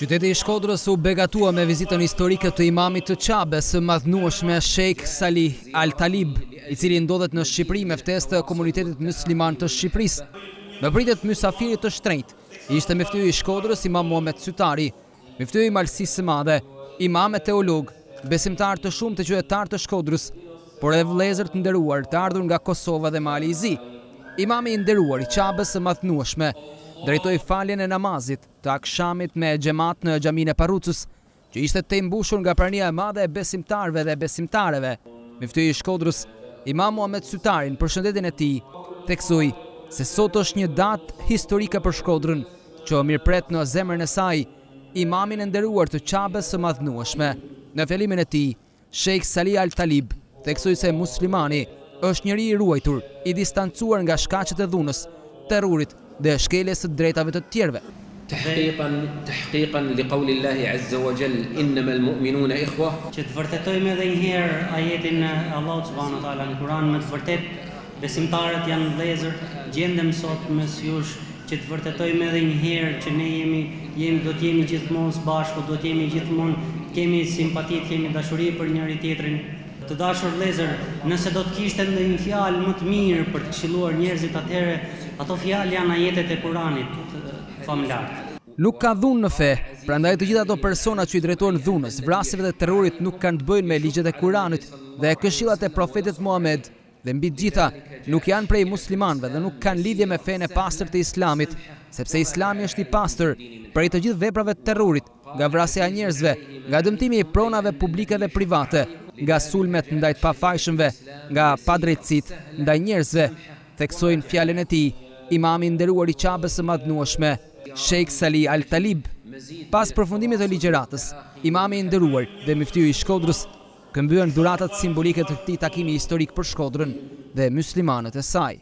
Qyteti i Shkodrës u begatua me vizitën historike të imamit të Qabes së madhnueshme Sheikh Salih Al Talib, i cili ndodhet në Shqipëri me ftesë të komunitetit musliman të Shqipërisë. Në pritje të mysafirit të shtrenjtë, ishte myftiu i Shkodrës Imam Muhamet Sytari, myftiu i Malësisë së Madhe, imamë e teologë, besimtarë të shumtë e qytetarë të Shkodrës, por edhe vëllezër të nderuar të ardhur nga Kosova dhe Mali i Zi. Imami i nderuar i Qabes së madhnueshme drejtoi faljen e namazit të akshamit me xhemat në xhaminë e Parrucës, që ishte tejmbushur nga prania e madhe e besimtarëve dhe besimtareve. Myftiu i Shkodrës, Imam Muhamet Sytari në përshëndetjen e tij, theksoi se sot është një datë historike për Shkodrën, që mirëpret në zemrën e saj imamin e nderuar të Qabes së madhnueshme. Në fjalimin e tij, Sheikh Salih Al Talib theksoi se muslimani është njeri i ruajtur, i distancuar nga shkaqet e dhunës, terrorit dhe shkeljes së drejtave të të tjerëve. Tahqiqan tahqiqan li qawli Allahi azza wa jall innama al mu'minuna ikhwa. Që të vërtetojmë edhe një herë ajetin e Allahut subhanahu wa taala në Kur'an me të vërtetë besimtarët janë vëllezër, gjendem sot mes jush që të vërtetojmë edhe një herë që ne jemi jemi do të jemi gjithmonë së bashku, do të jemi gjithmonë të kemi simpati, të kemi dashuri për njëri tjetrin. Të dashur vëllezër, nëse do të kishte ndonjë fjalë më të mirë për të këshilluar njerëzit atëherë ato fjalë janë ajetet e Kuranit famëlartë. Nuk ka dhunë në fe, prandaj të gjithë ato persona që i drejtohen dhunës, vrasjeve dhe terrorit nuk kanë të bëjnë me ligjet e Kuranit dhe këshillat e Profetit Muhamed, Dhe mbi të gjitha, nuk janë prej muslimanëve dhe nuk kanë lidhje me fenë e pastër të Islamit, sepse Islami është i pastër prej të gjithë veprave të terrorit, nga vrasja e njerëzve, nga dëmtimi i pronave publike dhe private, nga sulmet ndaj të pafajshëmve, nga padrejtësitë ndaj njerëzve, theksoi në fjalën e tij Imami i nderuar i Qabes së Madhnueshme, Sheikh Salih Al Talib. Pas përfundimit të ligjëratës, Imami i nderuar dhe Myftiu i Shkodrës Këmbyen dhuratat simbolike të këtij takimi historik për Shkodrën dhe myslimanët e saj.